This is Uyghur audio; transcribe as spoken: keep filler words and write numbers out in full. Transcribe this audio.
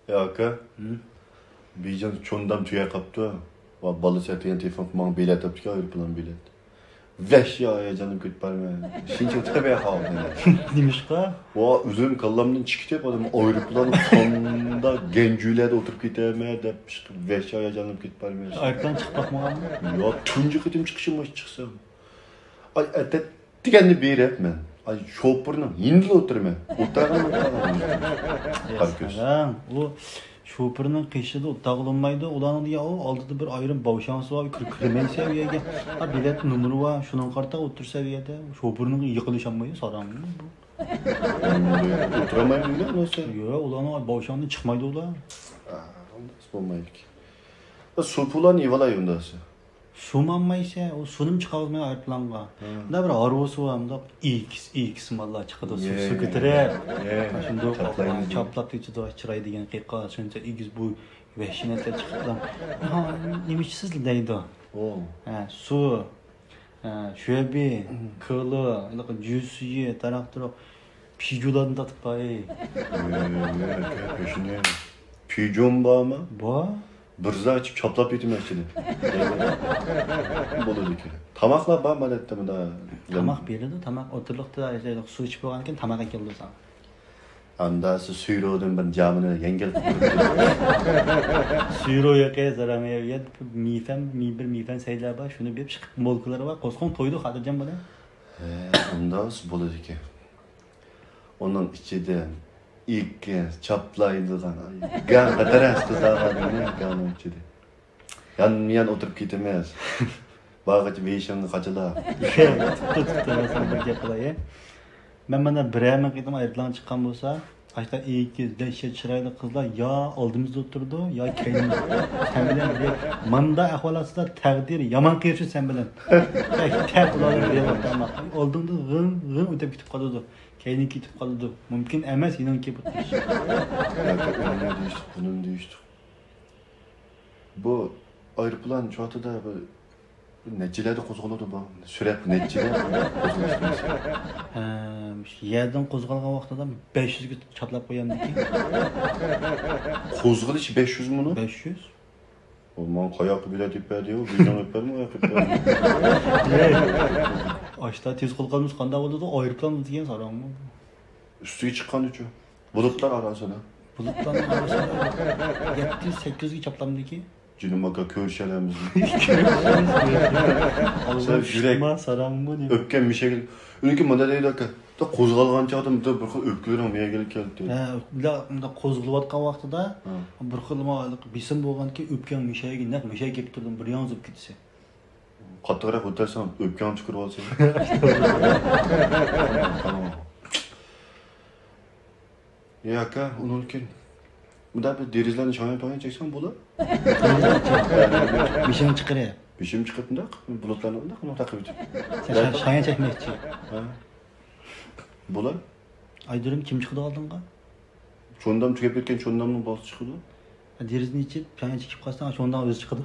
ئاكا، بىجان چوندام تۈگەپ قاپتۇ. ۋا بالىسى ئەتىگەن تېلېفون قىلىپ ماڭا بېلەت ئاپتىكەن، ئايروپىلان بېلەت. ۋەھشىي ھاياجانلىنىپ كېتىپ بارىمەن. شۇنچىلىك چىقىپ قالدىم. نېمىشقا؟ ۋا ئۆزۈم كاللامدىن چىقىپ كېتىپ، ئادەم ئايروپىلان قانداق گەنجۈلەردە ئولتۇرۇپ كېتەرمەن دەپ ۋەھشىي ھاياجانلىنىپ كېتىپ بارىمەن. ئايروپىلان چىقىپ باقمىغانمۇ؟ ياق، تۇنجى قېتىم چىقىشىم مۇشۇ چىقسام. ئاي، ئەتەت دېگەننى بېرىپ مەن. ئاي، شوپۇرنىڭ يېنىدا ئولتۇرىمەن. ئولتۇرغان، ئولتۇرغان. قارا كۆز. ساراڭ، ئۇ شوپۇرنىڭ قېشىدا ئولتۇرغىلى بولمايدۇ. ئۇلارنىڭ دېگەن، ئۇ ئالدىدا بىر ئايرىم باۋشاڭسى بار، كىر-، كىرمەيسەن ئۇ يەرگە. ھە، بېلەت نومۇرى بار، شۇنىڭغا قارىتا ئولتۇرسا ئۇ يەردە. شوپۇرنىڭ يېقىنلىشىپ بولمايدۇ، ساراڭ. ئولتۇرالمايمەن دېگەن بولسا. ياق، ئۇلارنىڭ باۋشاڭدىن چىقمايدۇ ئۇلار. ئا، ئۇنداق بولمايدىكەن. سوپۇلارنى يېۋالاي ئۇنداقسا. سۇمۇ ئالمايسەن، ئۇ سۇنىمۇ چىقارغۇزمايدۇ ئايروپىلانغا. مۇنداق بىر ھارۋىسى بار، مۇنداق ئېگىز، ئېگىز ماللار چىقىدۇ، سۇ، سۇ كۆتۈرۈپ. شۇنداق چاپلايدۇ. چاپلاپ كېتىدۇ، چىراي دېگەن قېقا، شۇنچە ئېگىز بوي، ۋەھشىي نەرسىلەر چىقىپلا. ھا، نېمە ئىچىسىز دەيدۇ. ھە، سۇ، ھە، شۆبى، كولا، ھېلىقى جۈس سۈيى، تاراق-تۇرۇق، پىجۇلاردىن تارتىپ باي. پىجۇم بارمۇ؟ بار. بىر زا ئىچىپ چاپلاپ كېتىمەن ئىچىدە. بولىدىكەن. تاماقلار بارمۇ ئادەتتە مۇندا؟ تاماق بېرىدۇ، تاماق ئوتتۇرىلىقتا سۇ ئىچىپ بولغاندىن كېيىن تاماق ئەكېلىدۇ ساڭا. ئاندا سىز سۈيرودىن بىر جامىنى يەڭگىل قىلىپ. سۈيرو يېقى زاراڭ يەپ مىفەن، مى-، بىر مىفەن سەيلە بار، شۇنى بېرىپ چىقىپ مولكىلىرى بار، قوزغىڭ تويدۇ خاتىرجەم بولە. ھە، ئاندا بولىدىكەن. ئۇنىڭ ئىچىدە ئېگىز چاپلايدىغان، گاڭ قەتەرەس قىزارغان گاڭنىڭ ئىچىدە. يانمۇيان ئولتۇرۇپ كېتىمىز. بارغىچە بېشىڭنى قاچىلا. تۇتتى، تۇتتى، مەن ساڭا بىر گەپ قىلاي. مەن مانا بىرەر مىڭ قېتىم ئايروپىلانغا چىققان بولسا، ئاشتا ئېگىز، دەھشەت چىرايلىق قىزلار يا ئالدىمىزدا ئولتۇرىدۇ، يا كەينىمىزدە. سەن بىلەن بىر ماندا ئەھۋال ئاستىدا تەقدىر يامان قېرىشىدۇ سەن بىلەن. تەك، تەك ئۇلارنى بىر ئالدىڭدا غىڭ، غىڭ ئۆتۈپ كېتىپ قالىدۇ. كەينىگە كېتىپ قالىدۇ. مۇمكىن ئەمەس يېنىڭغا كېلىپ ئولتۇرۇش. ياكى ئۇنىمۇ دېيىشتۇق، بۇنىمۇ دېيىشتۇق. بۇ ئايروپىلان شۇ ۋاقتىدا بىر نەچچىلەردە قوزغىلىدۇ بۇ؟ سۈرئەت نەچچىلەر قوزغىلىش نېمىسى؟ ھە، يەردىن قوزغالغان ۋاقتىدا بەش يۈزگە چاپلاپ قويامدىكىن. قوزغىلىش بەش يۈز مۇنۇ؟ بەش يۈز. ئۇ ماڭا قاياققا بېلەت ئېلىپ بەردى، ئۇ بېيجىڭغا ئېلىپ بەردىمۇ، ئاياققا ئېلىپ بەردى؟ ئاشتا تېز قوزغالمىسا قانداق بولىدۇ؟ ئايروپىلان دېگەن ساراڭمۇ؟ ئۈستىگە چىققان ئۈچۈن. بۇلۇتلار ئارىسىدا. بۇلۇتلارنىڭ ئارىسىدا يەتتە يۈز، سەككىز يۈزگە چاپلامدىكى. جېنىم ئاكا، كۆرۈشەلەممىز؟ سەن يۈرەك، ساراڭمۇ نېمە؟ ئۆپكەم مىشەگە. ئۇنىڭكى مۇنداق دەيدۇ ئاكا. قوزغالغان چاغدا بىر خىل ئۆپكىلىرىڭ مىيەگە كەلدى. ھە، مۇنداق قوزغىلىۋاتقان ۋاقتىدا بىر خىل بېسىم بولغانكى ئۆپكەڭ مىشەگە، نەق مىشەگە كېلىپ تۇردۇم، بىر ياڭزىپ كېتىسەن. قاتتىقراق ئۆتەرسەڭ ئۆپكەڭ تۈكۈرۈپ ئالسۇن. تامام. يا ئاكا، ئۇنىڭدىن كېيىن مۇنداق بىر دېرىزىلەرنى شاڭيان-پاڭيان چەكسەڭ بولار. بېشىڭ چىقىرىپ. بېشىم چىقىپ مۇنداق، بۇلۇتلارنى مۇنداق، مۇنداق تاقىۋېتىپ. سەن شاڭيان چەكمەكچى. ھە. بولار. ئايدۇرۇم، كىم چىقىدۇ ئالدىڭغا؟ چوندام تۈگەپ كەتكەن، چوندامنىڭ بالىسى چىقىدۇ. دېرىزىنى ئېچىپ، شاڭيان چېكىپ قالساڭ، چوندام ئۆزى چىقىدۇ.